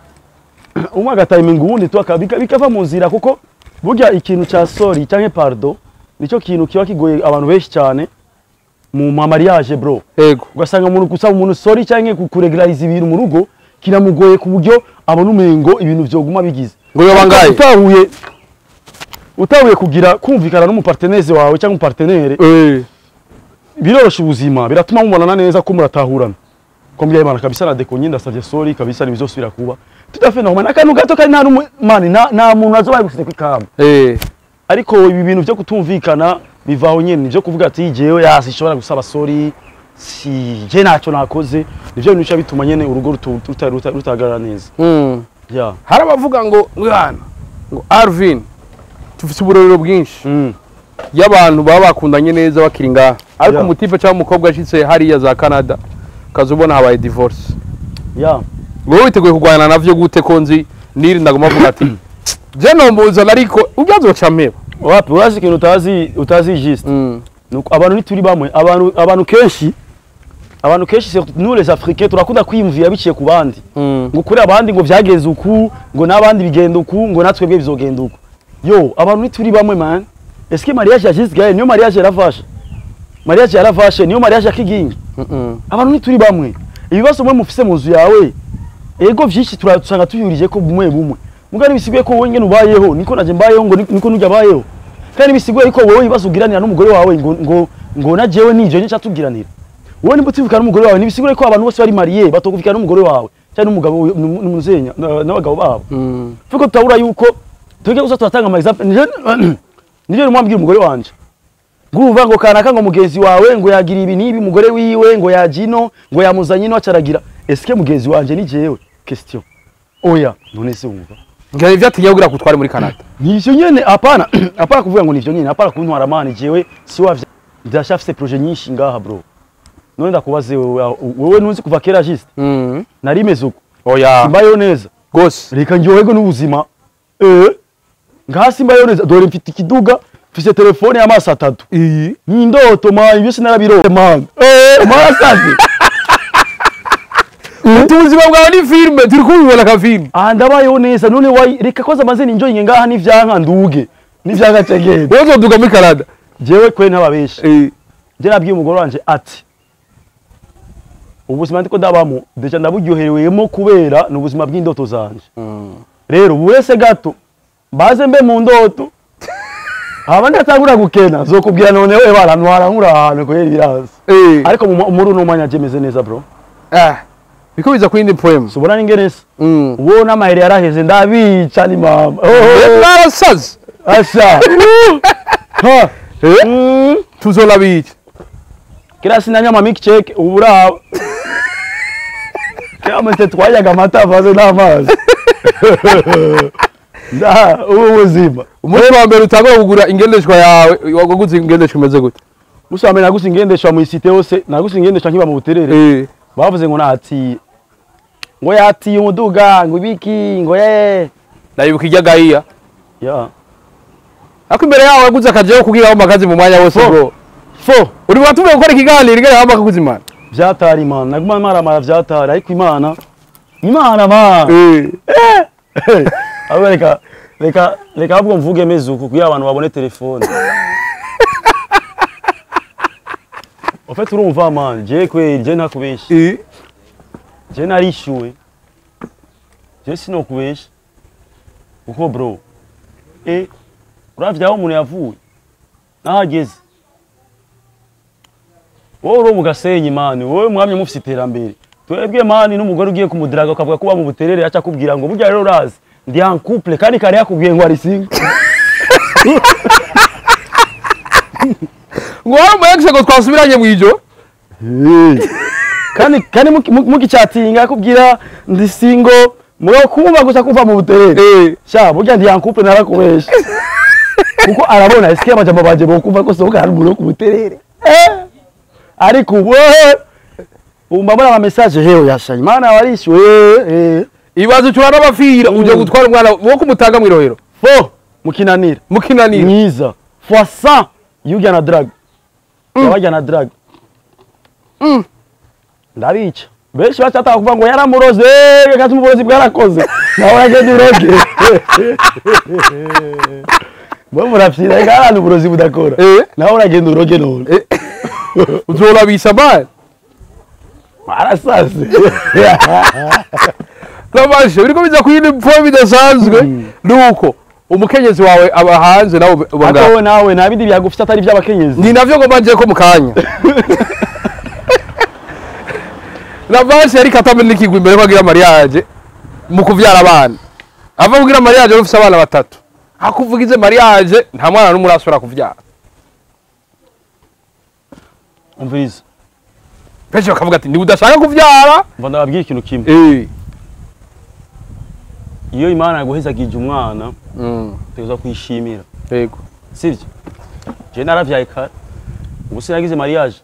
umwe agatayiminga uwundi tu bikava mu nzira, kuko burya ikintu ca sorry canke pardon nico kintu kiba kigoye abantu benshi cyane mu mariage bro. Yego. Ugasanga umuntu gusaba umuntu sorry canke kuregulariza ibintu mu rugo kiramugoye ku buryo abona umengo ibintu vyoguma bigize. Ngo yobangaye. Utahuye kugira kumvikana n'umuparteneze wawe cyangwa umupartenere. Birorosha ubuzima, biratuma mubonana neza ko muratahurana. Ko mbyaye Imana kabisa na dekonye ndasavye sorry kabisa nibizosubira kuba. Tout à fait normal. Akantu gato kari nta mani nta muntu azoba gusize kwikamba. Ariko ibi bintu byo kutumvikana bivaho nyene, nivyo kuvuga ati jewe yasishobora gusaba sorry si je naco nakoze, nivyo bintu bituma nyene urugo rutagarara neza. Yeah. Hari abavuga ngo mwana ngo Alvin tufite uburorero bwinshi y'abantu baba bakundanye neza bakiri ngaha, ariko umutipe cyangwa umukobwa ashitse hariya za Canada ukazubona habaye divorce. Yeah. Wowe witeguye kurwana navyo gute ko nzi niri ndagoma avuga ati je nombuzana ariko ubyazoca mpeba. Wapi urazi ikintu utazi juste. Nuko abantu nituri bamwe, abantu kenshi surtout nous les Africains turakunda kwiyumvira biciye ku bandi. Ngo kuri abandi ngo vyageze uku, ngo nabandi bigenda uku, ngo natwe bwe bizogenda uku. Yo, abantu nituri bamwe man. Est-ce que mariage ya Juste Gaël niyo mariage ya Ravashe? Mariage ya Ravashe niyo mariage ya Kigingi. Abantu nituri bamwe. Ibibazo mwe mufise mu nzu yawe ego vyinshi turasanga tuyurije ko bumwe bumwe. Mugani bisiguye ko wowe ngene ubayeho niko naje mbayeho ngo niko nujya bayeho. Kandi bisiguye ko wowe ibibazo ugiranira n'umugore wawe ngo ngo na jewe nije nje cyatugiranira. Wowe nimba utivukana n'umugore wawe nibisigure ko abantu bose bari mariye batokuvukana n'umugore wawe cyangwa n'umugabo n'umuzenya n'abagabo babo. Fuko tutabura yuko twege gusa turatanga ama example nije numwambwira umugore wanje. Nguva ngo kanaka ngo mugenzi wawe ngo yagira ibi nibi umugore wiwe ngo yajino ngo yamuzanye no acaragira. Est-ce mugenzi wanje ni jewe? Question. Oya, none se wumva. Ngira ivyo kugira kutware muri Canada. Nivyo nyene apana apana kuvuga ngo nivyo nyene apana kuntwara mani jewe si wavye ndashafise projet nyinshi ngaha bro. None ndakubaze wewe nunzi kuva kera juste. Nari uko. Oya. Mbayeho neza. Gose. Reka njyohego n'ubuzima. Ngaha simbayeho neza dore mfite ikiduga mfise telefone y'amaso atatu. Ni indoto man ibyo sinarabiro man. Marasazi. Ubuzima bwawe ni filme, turi kubibona ka filme. Ah, ndabayeho neza none wayi reka koza maze ninjoyinge ngaha n'ivyanka nduge n'ivyanka cegende. Wowe uzoduga muri Canada? Jewe kwe ntababesha. Je nabwiye umugore wanje ati ubuzima ndiko ndabamo déjà ndaburyoherewemo kubera ni ubuzima bw'indoto zanje. Rero burese gato baze mbe mu ndoto haba ndatangura gukena zokubwira none we barantwara nkura ahantu kubera ibiraza. Ariko muri uno mwanya je meze neza bro. Biko biza ku yindi poem. Subona n'ingereza. Uwo n'amaheri yaraheze ndabica ni mama. Narasaze. Asha. Ha. Tuzolabica. Kira sinanywa milkshake ubura. Kama twayaga amata avaze n'amazi. Da, ubu buzima. Umunsi wa mbere utangura kugura ingendeshwa yawe, waguze ingendeshwa imeze gute? Umunsi wa mbere naguze ingendeshwa mu isite hose, naguze ingendeshwa nkiba mu Buterere. Bavuze ngo natiye. Ngo yatiye umuduga, ngo ibiki, ngo ye. Ndayibuka ijya gahiya. Ya. Ariko imbere yawe waguze akajeho kugira aho makazi mu mwanya wose bro. Fo. Uri watumiye gukora ikiganiro igare aho makazi imana. Vyatari imana, naguma maramara vyatari ariko imana. Imana ma. Abo reka reka reka ahubwo mvuge mezuku kugira abantu babone telefone. En fait urumva man, je kwe je ntakubesha. Je narishyuwe. Je sinokubesha. Uko bro. Uravye aho umuntu yavuye. Nahageze. Wowe uri mu Gasenyi man, wowe mwamye mufite iterambere. Twebwe man n'umugore ugiye kumudiraga ukavuga kuba mu Buterere acha kubwira ngo burya rero urazi ndi en couple kandi kare yakubwiye ngo ari single. Ngo wari umu ex ngo twasubiranye mu ijo. Kandi kandi mukichatinga yakubwira ndi single muro kumva gusa kuva mu Buterere. Sha burya ndi en couple narakubesha. Kuko arabona eske amajambo banje bo kumva ko sohoka ari mu Buterere. Ariko wewe umbabona ama message heyo yasha imana warishyuwe. Ibaze cyura n'abafira uje gutwara umwana wo kumutanga mu Irohero. Fo mukinanira. Mukinanira. Mwiza. Fois 100 yujya na drag. Yabajya na drag. Ndabica. Benshi bacata kuvuga ngo yaramuroze, kandi umurozi bwarakoze. Nawe agende uroge. Mwe murafira kandi uburozi budakora. Nawe uragenda uroge none. Uzorabisa man. Arasaze. Nabashe biriko biza kuyindi poem bidasanzwe nuko umukenyezi wawe aba hanze nawe ubanga. Ako nawe nta bindi byagufite atari by'abakenyezi. Ni navyo ngo banje ko mukanya. Nabashe ariko atamenikigwa imbere ko agira mariage mu kuvyara abana. Ava kugira mariage ufite abana batatu. Akuvugize mariage nta mwana n'umwe urasubira kuvyara. Umviriza. Benshi bakavuga ati ni udashaka kuvyara. Mva ndababwira ikintu kimwe. Iyo Imana yaguhezagije umwana utegerezwa kuyishimira. Yego. Sivyo? Je naravyaye kare. Ubu sinagize mariage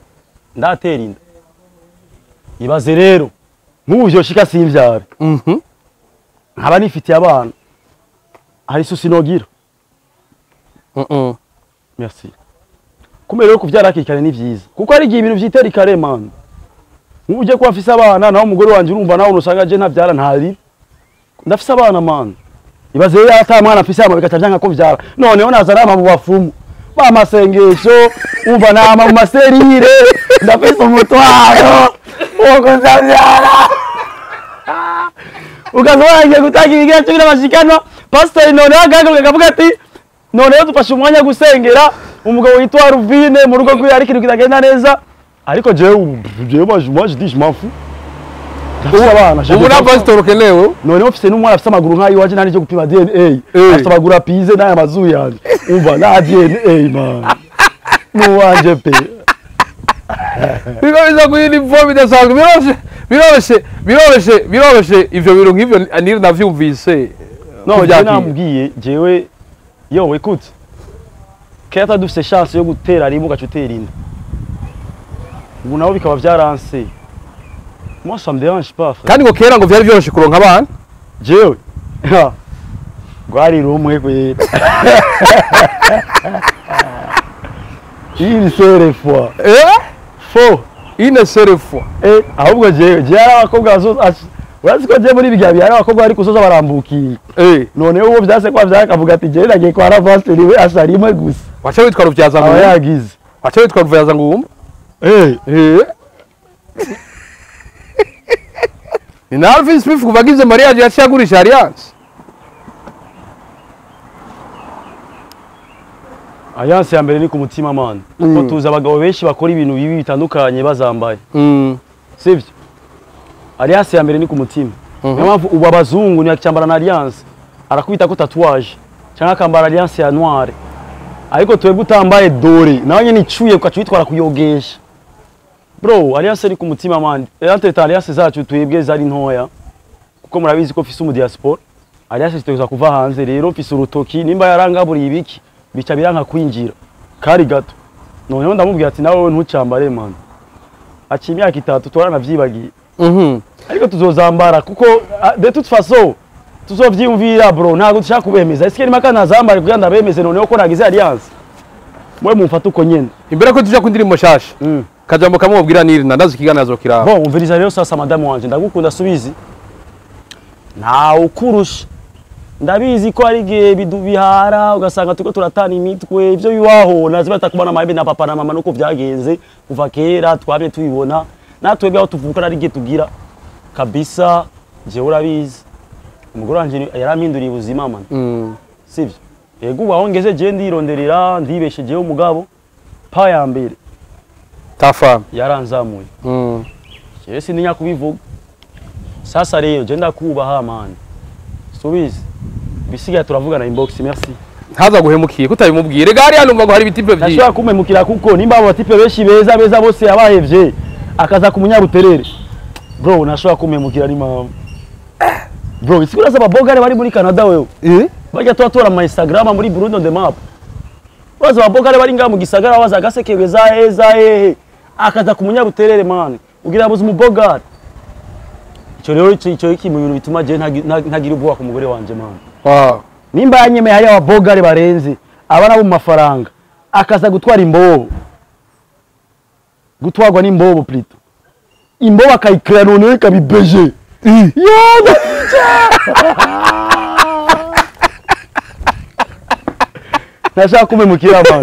ndatera inda. Ibaze rero nk'ubu vyoshika simvyara. Nkaba nifitiye abana. Hari isusi nogira. Merci. Kumbe rero kuvyara hakiri kare ni vyiza. Kuko hari igihe ibintu vyitera ikare man. Nk'ubu uje kuba mfise abana naho umugore wanje urumva nawe usanga je ntavyara ntari. Ndafise abana man. Ibaze rero ata mwana afise ama bikaca vyanka ko vyara. Noneho naza nama mu bafumu. Ba masengesho umva nama mu maserire ndafise umutwaro uko nzavyara. Ukazorangiye gutanga ibigira cyo n'abashikano pastor noneho agahaguruka akavuga ati noneho dufashe umwanya gusengera umugabo witwa Ruvine mu rugo rwiwe ariko kitagenda neza. Ariko jewe moi je dis je m'en fous. Ubu na pastor ukenewe. Noneho mfise n'umwana afise amaguru nk'ayo iwaje nari cyo gupima DNA. Afise amaguru apize n'aya mazuru yanje. Umva na DNA man. Nuwanje pe. Biko biza kuyindi form idasanzwe biroroshe biroroshe biroroshe biroroshe ivyo bintu nk'ivyo niri navyumvise. No je namubwiye jewe yo écoute. Kera dufise chance yo gutera rimwe ugaca utera inda. Ubu nabo bikaba vyaranse. Moi ça me dérange pas frère. Kandi ngo kera ngo vyari vyoroshe kuronka abana. Jewe. Gwari rumwe kwera. Une seule fois. Eh? Faux. Une seule fois. Ahubwo jewe hari abakobwa urazi ko jewe muri biga hari abakobwa bari kusoza barambukiye. None uwo vyase kwa vyakavuga ati jewe nagiye kwa Ravasi niwe asarima gusa. Wacha witwa Ruvyaza Aba Ngumba. yagize. Wacha witwa Ruvyaza Ngumba. Ni na Alvin Smith kuva agize mariage yaciye agurisha alliance. Alliance ya mbere ni ku mutima man. Kuko tuzi abagabo benshi bakora ibintu bibi bitandukanye bazambaye. Sivyo? Alliance ya mbere ni ku mutima. Niyo mpamvu ubu abazungu ntibacyambara na alliance. Arakubita ko tatouage cyangwa akambara alliance ya noire. Ariko twebwe utambaye dore nawe nyene icuye ukaca witwara kuyogesha. Bro, alliance ni ku mutima man. Entre alliance zacu twebwe zari ntoya. Kuko murabizi ko mfise umu diaspora. Alliance zitegerezwa kuva hanze rero mfise urutoki nimba yarangaburiye ibiki bica biranka kwinjira. Kari gato. Noneho ndamubwira ati nawe ntucambare man. Aciye imyaka 3 twaranavyibagiye. Ariko tuzozambara kuko de toute façon tuzovyiyumvira bro, ntabwo dushaka kubemeza. Ese nimaka nazambare kugira ndabemeze noneho ko nagize alliance. Mwe mumfata uko nyene. Imbere ko tuja ku ndirimbo nshasha. Kajambo kamwe mubwira Nirina ndazi ikiganiro azokiraba. Bon, umviriza rero sasa madamu wanje ndagukunda subizi. Nta ukurusha. Ndabizi ko ari gihe bihara ugasanga tuko turatana imitwe ivyo biwaho nazi batakubana mahembe na papa na mama nuko vyagenze kuva kera twabye tubibona natwebwe aho tuvuka ari gihe tugira kabisa. Jewe urabizi umugore wanje yarampinduriye ubuzima man. Sivyo? Yego ubu aho ngeze je ndironderera ndibeshe jewe umugabo pa ya mbere Tafa yaranzamuye. Jewe sintinya kubivuga. Sasa rero je ndakubaha man. Subizi bisigaye turavugana inbox merci. Ntaza guhemukiye kutabimubwire gari hano ngo hari ibitipe byinshi. Nashobora kumemukira kuko nimba abo batipe benshi beza beza bose yabahevye akaza ku munyaruterere. Bro, nashobora kumemukira ni mama. Bro, isikura za babogare bari muri Canada wewe. Bajya tubatora ama Instagram muri Burundi on the map. Baza babogare bari ngaha mu gisagara baza gasekewe za heza hehe. Akaza ku munyaruterere man. Ugira buze umubogare. Ico rero ico iki mu bintu bituma je ntagira ubwoba ku mugore wanje man. Wow. Nimba yanyemeye hari ababogare barenze abana bo mu mafaranga akaza gutwara imbobo. Gutwarwa n'imbobo plutôt. Imbobo akayikira none ikabibeje. Yo, nashaka kumemukira man.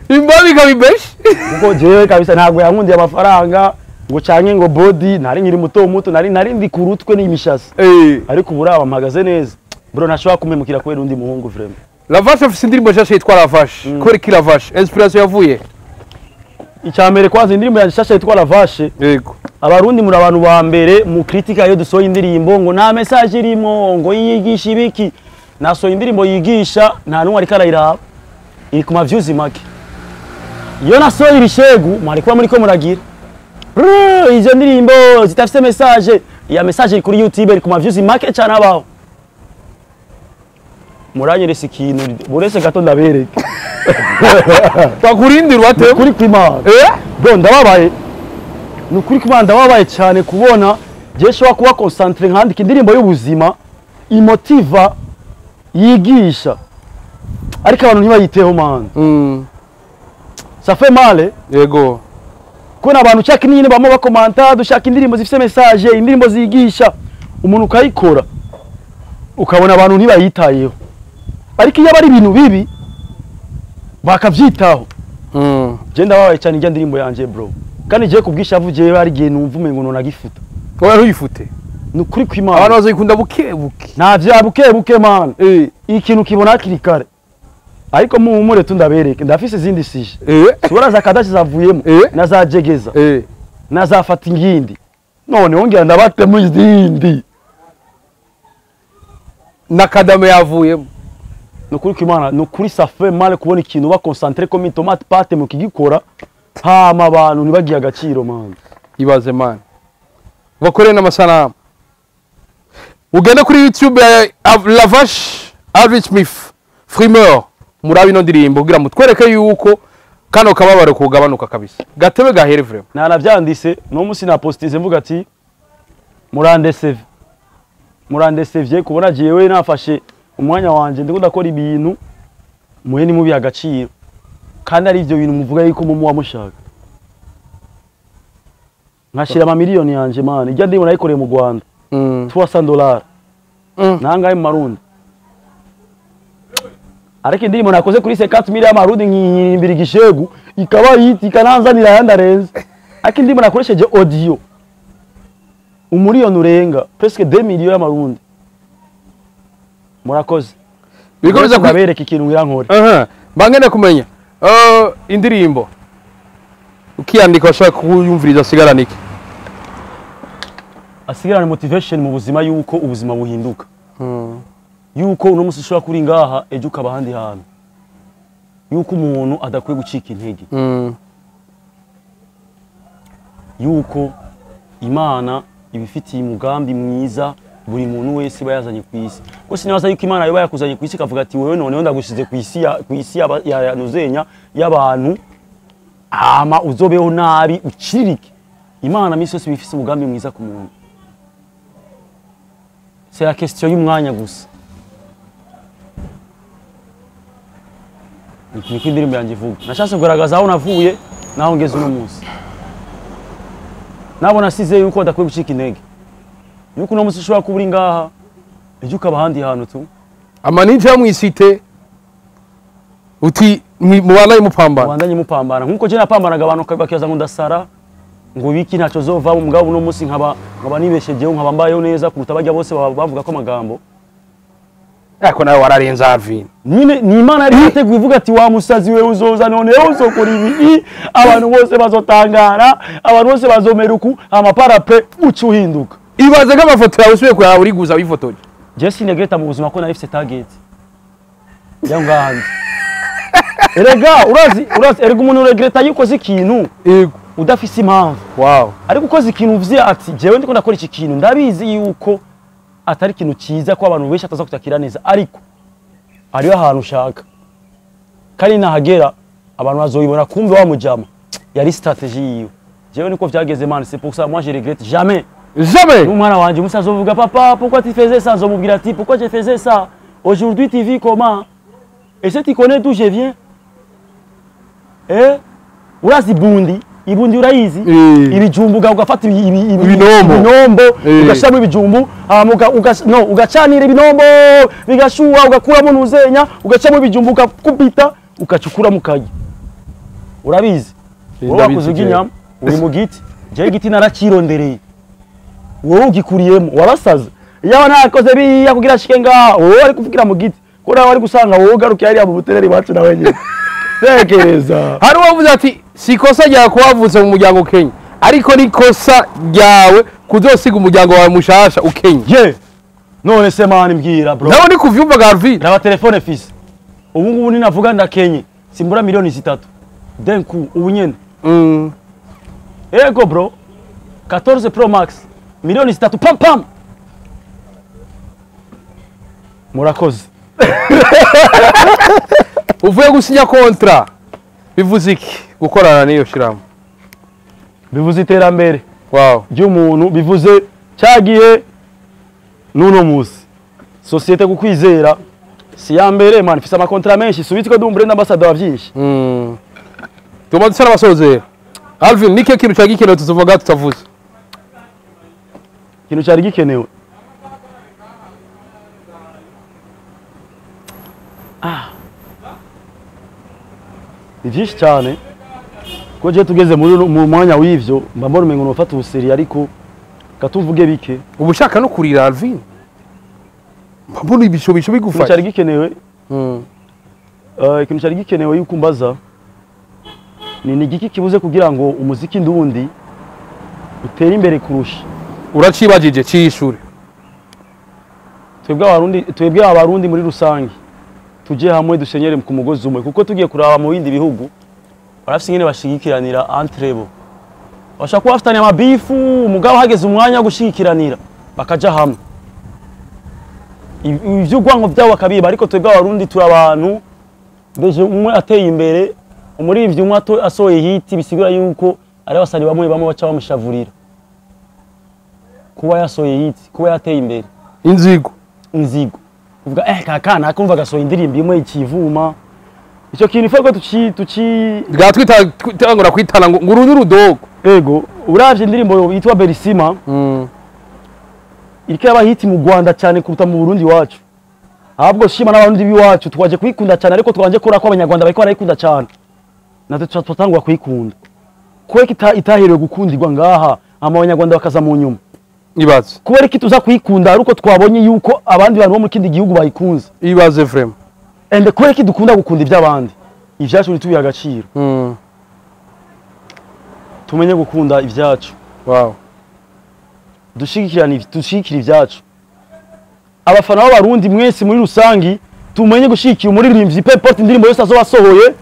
Imbobo ikabibeje? Kuko jewe kabisa ntabwo yankundiye amafaranga ngo canke ngo body nari nkiri muto muto nari ndi kurutwe n'imishasi. Ariko uburaba mpagaze neza. Bro, nashobora kumemukira kubera undi muhungu vraiment. Lavache afise indirimbo nshasha yitwa Lavache. Kubera iki Lavache? Inspiration yavuye? Icambere kwanza indirimbo yanjye nshasha yitwa Lavache. Yego. Abarundi muri abantu ba mbere mu critica iyo dusohoye indirimbo ngo nta message irimo ngo yigisha ibiki. Nasohoye indirimbo yigisha nta numwe ariko arayiraba. Iri ku ma views make. Iyo nasohoye ibishegu mwari kuba muri ko muragira. Izo ndirimbo zitafise message, ya message iri kuri YouTube iri ku ma views make cyane abaho. Muranyerese ikintu burese gato ndabereke. Twakurindira wate kuri kwimana. Bro, ndababaye. Ni ukuri kwimana ndababaye cyane kubona je shobora kuba concentré nkandika indirimbo y'ubuzima imotiva yigisha. Ariko abantu ntibayiteho man. Ça fait mal. Yego. Kubona abantu ushaka nyine bamwe bakomanta dushaka indirimbo zifise message, indirimbo zigisha, umuntu ukayikora ukabona abantu ntibayitayeho. Ariko iyo bari ibintu bibi bakavyitaho. Je ndababaye cyane ijya ndirimbo yanje bro. Kandi je kubwishavu je bari gihe numva umengo nonagifuta. Oya ntuyifute. Ni ukuri kw'Imana. Abantu bazayikunda buke buke. Nta vya buke buke man. Ikintu kibona hakiri kare. Ariko muhumure tundabereke ndafise izindi sije. Sibora za kadashi zavuyemo na za jegeza. Na za fata ingindi. None wongera ndabatemo izindi. Na Kadame yavuyemo. Nukuri kw'Imana, nukuri ça fait mal kubona ikintu ba concentré comme une tomate pâte mu kigikora. Hama abantu ntibagiye agaciro man. Ibaze man. Bakore n'amasanamu. Ugende kuri YouTube ya Lavache Alvin Smith Frimeur murabi no ndirimbo kugira mutwereke yuko kano kababaro kugabanuka kabisa. Gatebe gahere vraiment. Naravyandise no musi na postize mvuga ati murandeseve. Murandesevye kubona jewe nafashe umwanya wanje ndiko ndakora ibintu muhe ni mubi agaciro. Kandi ari ivyo bintu muvuga yuko mumu wamushaka. Nkashira ama miliyoni yanje man, ijya ndimo nayikoreye mu Rwanda. $300. Nangaye mu Marundi. Ariko indirimbo nakoze kuri 50,000 y'amarundi nk'imbiri gishegu ikaba yiti ikananzanira yandi arenze. Ariko indirimbo nakoresheje audio umuriyoni urenga presque 2 millions y'amarundi. Murakoze. Bikomeza kubereka ikintu ngira nkore. Aha, bangene kumenya. Indirimbo ukiyandika washaka kuyumviriza asigarana iki? Asigarana motivation mu buzima yuko ubuzima buhinduka. Yuko uno musi ushobora kuri ngaha ejo ukaba ahandi hantu. Yuko umuntu adakwiye gucika intege. Yuko Imana ibifitiye umugambi mwiza buri muntu wese bayazanye ku isi. Ko sinabaza yuko Imana yoba yakuzanye ku isi kavuga ati wewe noneho ndagushize ku isi ya ku isi ya nuzenya y'abantu ama uzobeho nabi uciririke. Imana misi yose ibifise umugambi mwiza ku muntu. C'est la question y'umwanya gusa. Niko indirimbo yanjye ivuga. Nashatse kugaragaza aho navuye naho ngeze uno munsi. Nabona size yuko adakwiye gucika intege. Yuko uno munsi ushobora kuba uri ngaha ejo ukaba ahandi hantu tu. Amanije yo mwisite uti mubandanye mupambana. Mubandanye mupambana. Nkuko je napambanaga abantu bakibaza ngo ndasara ngo biki ntacyo zova mu mugabo uno munsi nkaba nibeshejeho nkaba mbayeho neza kuruta bajya bose bavuga ko amagambo. Ariko nawe wararenze Alvin. Nyine ni Imana yari yateguye ivuga ati wa musazi we uzoza none uzokora ibi abantu bose bazotangara abantu bose bazomera uku amapara pe ucu uhinduka. Ibaze ko amafoto yawe usubiye kuyaba uriguza wifotoje. Je sinegreta mu buzima ko nari mfite target. Ya ngahanze. Erega urazi erega umuntu regreta yuko ikintu yego udafise impamvu. Wow. Ariko ukoze ikintu uvuze ati jewe ndiko ndakora iki kintu ndabizi yuko atari ikintu cyiza ko abantu benshi ataza kutakira neza ariko ariyo ahantu ushaka kandi nahagera abantu bazoyibona kumbe wa mujama yari strategie yiwe. Jewe niko vyageze man, c'est pour ça moi je regrette jamais. Jamais. Umwana wanje musa azovuga papa pourquoi tu faisais ça, nzomubwira ati pourquoi je faisais ça aujourd'hui tu vis comment et si tu connais d'où je viens eh urazi bundi ibundi urayizi ibijumbu ugafata ibinombo ugashiramo ibijumbu no ugacanira ibinombo bigashuha ugakuramo nuzenya ugacamo ibijumbu ukakubita ukacukura mukaji urabizi wowe wakuze inyama uri mu giti je igiti narakirondereye wowe ugikuriyemo warasaze yaba nakoze biya kugira shike ngaha wowe ari kuvugira mu giti ko nawe ari gusanga wowe ugarukiye hariya mu butereri bacu na wenyine. Tekereza. Hari uwavuze ati si kosa ryawe kuba wavutse mu muryango Kenya ariko ni kosa ryawe kuzosiga umuryango wawe mushasha ukenya. Ye. None se man mbwira bro. Nawe ni kuvyumva Garvin. Raba telefone fils. Ubu ngubu ninavuga ndakenye simbura miliyoni 3. D'un coup ubu nyene. Ego bro. 14 Pro Max miliyoni 3 pam pam. Murakoze. Uvuye gusinya kontra bivuze iki gukorana n'iyo shiramo? Bivuze iterambere. Wow. Ry'umuntu bivuze cyagiye n'uno musi societe kukwizera si ya mbere man ifise amakontra menshi subitwe dumbre n'ambassadeur byinshi. Tuma dusara basozera. Alvin nike kintu cyari gikenewe tuzovuga tutavuze? Ikintu cyari gikenewe ni byinshi cyane ko je tugeze muri mu mwanya w'ivyo mba mbona umengo nofata ubuseri ariko katuvuge bike. Ubu ushaka no kurira Alvin mbona ibishobisho bigufasha. Cyari gikenewe ikintu cyari gikenewe yuko mbaza ni igiki kibuze kugira ngo umuziki ndundi utere imbere kurusha. Uracibajije cishuri twebwe abarundi muri rusange tuje hamwe dusenyere ku mugozi umwe kuko tugiye kuraba mu bindi bihugu barafise ingene bashigikiranira entre bo bashaka kuba bafitanye amabifu umugabo hageze umwanya wo gushigikiranira bakaja hamwe ivy'urwango vyabo bakabiba ariko twebwe abarundi turi abantu beje umwe ateye imbere umurivyi umwe asohoye hiti bisigura yuko ari abasani bamwe bamwe baca bamushavurira kuba yasohoye hiti kuba yateye imbere inzigo uvuga kakana akumva gasohoye indirimbo imwe ikivuma icyo kintu ifo ko tuci bwatwita tangura kwitana ngo uru n'urudogo Ego, uravye indirimbo yitwa Berisima, iriko yaba hit mu Rwanda cyane kuruta mu Burundi wacu. Ahubwo shima n'abarundi biwacu twaje kuyikunda cyane, ariko twanje kora ko abanyarwanda bariko barayikunda cyane, natwe tutangwa kuyikunda. Kubera ko itaherewe gukundirwa ngaha, ama abanyarwanda bakaza mu nyuma. Ibaze. Kubera ko tuza kuyikunda ari uko twabonye yuko abandi bantu bo mu kindi gihugu bayikunze. Ibaze vraiment. Ende kubera ko dukunda gukunda iby'abandi, ibyacu ntitubihe agaciro. Tumenye gukunda ibyacu. Wow. Dushigikirane, dushigikire ibyacu. Abafana b'abarundi mwese muri rusangi, tumenye gushigikira umuririmbyi, peu importe indirimbo yose azoba asohoye,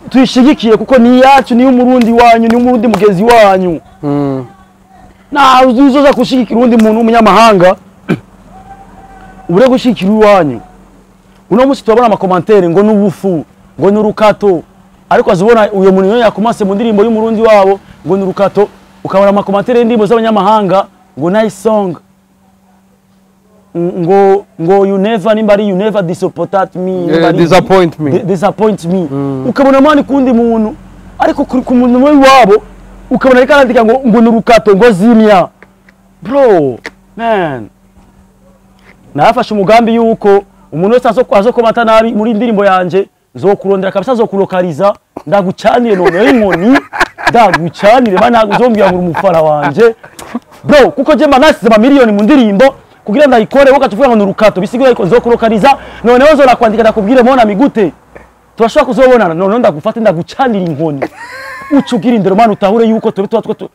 tuyishigikire kuko ni iyacu, ni umurundi wanyu, ni umurundi mugenzi wanyu. Nta uzoza gushigikira uwundi muntu w'umunyamahanga ubure gushigikira uwanyu. Uno munsi turabona ama commentaires ngo n'ubufu, ngo n'urukato, ariko azubona uyo muntu iyo yakomase mu ndirimbo y'umurundi wabo ngo n'urukato, ukabona ama commentaires y'indirimbo z'abanyamahanga ngo nice song, ngo you never, nimba ari you never disappoint me, nimba ari Disappoint me. Disappoint me. Ukabona mani kundi muntu, ariko ku muntu wabo ukabona ariko arandika ngo n'urukato, ngo zimya. Bro man, nafashe umugambi yuko umuntu wese azokomata nabi muri indirimbo yanje, nzokurondera kabisa, nzokulokaliza, ndagucanire none inkoni, ndagucanire mana, uzombwira ngo uri umufana wanje bro, kuko je mba nasize amamiliyoni mu ndirimbo kugira ndayikore, wowe ukavuga ngo ni urukato. Bisigura ariko nzokulokaliza, noneho nzonakwandika ndakubwire mona migute turashobora kuzobonana, noneho ndagufate ndagucanira inkoni, uca ugira indero mana, utahure yuko tube tuba twe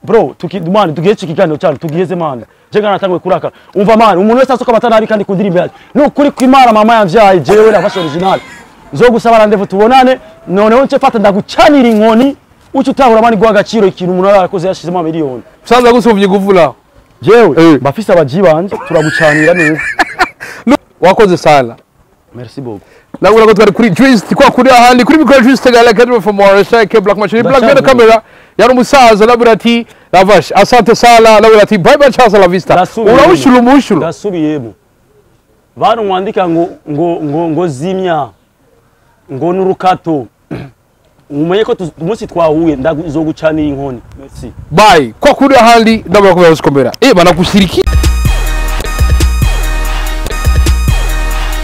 bro tuki man tugiye iki kiganiro cyane tugiheze man. Je ngana natanguye kurakara. Umva man, umuntu wese asoka amata nabi kandi ku ndirimbo yacu, nukuri kwimana mama yamvyaye, jewe nafashe original, nzogusaba rendez-vous tubonane, noneho nce fata ndagucanira inkoni, uca utahura man guha agaciro ikintu umuntu aba yarakoze yashizemo amiliyoni. Musaza gusumvye inguvu la. Jewe mbafise abaji banje, turagucanira neza. Wakoze sana. Merci beaucoup. Ndabona ko twari kuri Twist kwa kuri ahandi kuri micro Juste Gala Academy from Morris Black Machine Black Ndacyavuga. Better Camera yari umusaza, ndabona ati Lavash asante sana, ndabona ati bye bye, ciao, la vista. Ndasubiyemo. Urawushura umushuro. Ndasubiyemo, bantu mwandika ngo zimya, ngo n'urukato, umenye ko umunsi twahuye ndazogucanira inkoni. Merci. Bye kwa kuri ahandi, ndabona ko barazikomera banagushiriki.